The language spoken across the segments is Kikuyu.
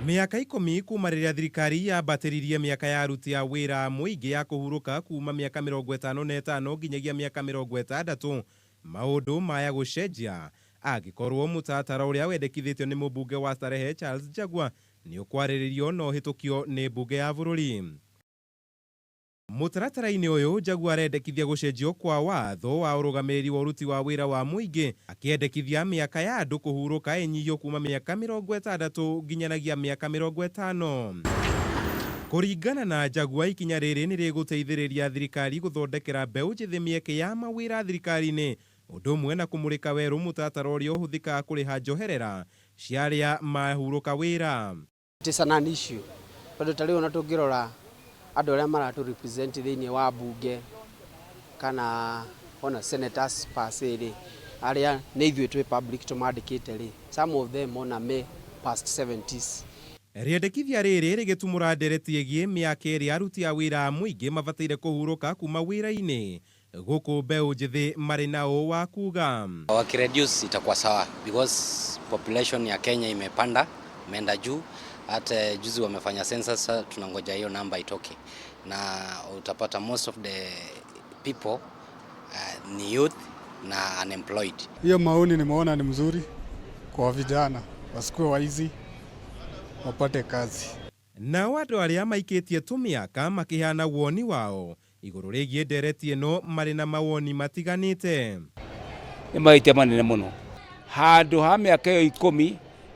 Mĩaka 10 kuma rĩrĩa thirikari yambatĩririe mĩaka ya aruti a wĩra a mũingĩ ya kũhurũka kuma mĩaka 55 nginyagia mĩaka 60, maũndũ maya gũcenjia angĩkorwo mũtaratara ũrĩa wendekithĩtio nĩ mũmbunge wa Starehe Charles Njagua nĩ ũkwarĩrĩrio na ũhĩtũkio nĩ mbunge ya bũrũri. Mũtaratara-inĩ ũyũ, Njagua arendekithia gũcenjio kwa watho wa ũrũgamĩrĩri wa ũruti wa wĩra wa mũingĩ, akĩendekithia mĩaka ya andũ kũhurũka ĩnyihio kuma mĩaka 60 nginyanagia mĩaka 50. Kũringana na Njagua, ikinya rĩrĩ nĩ rĩgũteithĩrĩria thirikari gũthondekera mbeũ njĩthĩ mĩeke ya mawĩra thirikari-inĩ, ũndũ ũmwe na kũmũrĩka werũ mũtaratara ũrĩa ũhũthĩkaga kũrĩha njoherera cia arĩa mahurũka wĩra. It is an issue tondũ ta rĩu ona tũngĩrora andũ arĩa maratũ represent thĩinĩ wa mbunge kana ona senators per se rĩ, arĩa nĩ ithuĩ twĩ public tũmandĩkĩte rĩ, some of them ona me past 70s. Rĩendekithia rĩrĩ rĩgĩtumũra ndereti ĩgiĩ mĩaka ĩrĩa aruti a wĩra a mũingĩ mabataire kũhurũka kuma wĩra-inĩ, gũkũ mbeũ njĩthĩ marĩ na ũũ wa kuga. Wakireduce itakuwa sawa because population ya Kenya imepanda, imeenda juu. Hata juzi wamefanya census, tunangoja hiyo namba itoke, na utapata most of the people ni youth na unemployed. Hiyo maoni nimeona ni mzuri kwa vijana, wasikuwe waizi, wapate kazi. Nao andũ arĩa maikĩtie tũmĩaka makĩheana woni wao igũrũ rĩgiĩ ndereti ĩno marĩ na mawoni matiganĩte. Nĩ mahĩtia manene mũno, handũ ha mĩaka ĩyo 10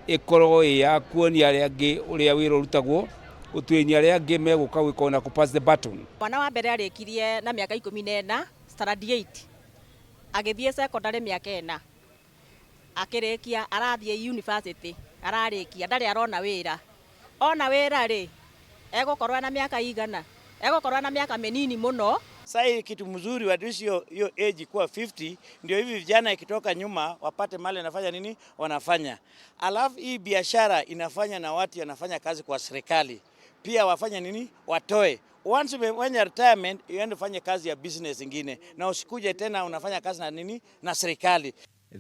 ĩkorwo ĩ ya kuonia arĩa angĩ ũrĩa wĩra ũrutagwo, gũtuĩnia arĩa angĩ megũka gwĩka na kũ pass the baton. Mwana wa mbere arĩkirie na mĩaka 14, standard 8, agĩthiĩ secondary mĩaka 4, akĩrĩkia, arathiĩ university, ararĩkia, ndarĩ arona wĩra. Ona wĩra rĩ, egũkorwo na mĩaka igana? Egũkorwo na mĩaka mĩnini mũno. Sasa kitu mzuri wareduce hiyo age kuwa 50, ndio hivi vijana ikitoka nyuma wapate mali wanafanya nini wanafanya. Alafu hii biashara inafanya na watu wanafanya kazi kwa serikali pia wafanye nini, watoe. Once umefanya retirement, uende ufanye kazi ya business ingine, na usikuje tena unafanya kazi na nini na serikali.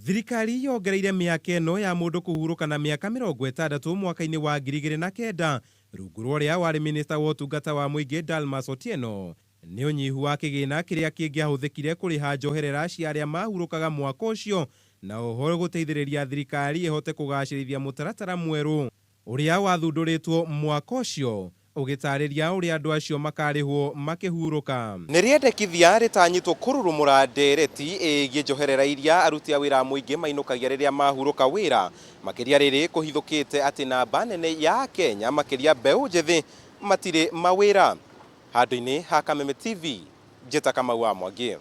Thirikari yongereire mĩaka ĩno ya mũndũ kũhurũka na mĩaka 60 mwaka-inĩ wa 2009, rungu rwa ũrĩa warĩ minista wa ũtungata wa mũingĩ Dalmas Otieno, nĩ ũnyihu wa kĩgĩna kĩrĩa kĩngĩahũthĩkire kũrĩha njoherera cia arĩa mahurũkaga mwaka ũcio, na oho gũteithĩrĩria thirikari ĩhote kũgacĩrithia mũtaratara mwerũ ũrĩa wathundũrĩtwo mwaka ũcio ũgĩtarĩria ũrĩa andũ acio makarĩhwo makĩhurũka. Nĩ rĩendekithia rĩtanyĩtwo kũrurumũra ndereti ĩgiĩ njoherera iria aruti a wĩra a mũingĩ mainũkagia rĩrĩa mahurũka wĩra, makĩria rĩrĩ kũhithũkĩte atĩ namba nene ya Kenya makĩria mbeũ njĩthĩ matirĩ mawĩra. Handũ-inĩ ha Kameme TV, njĩta Kamau wa Mwangi.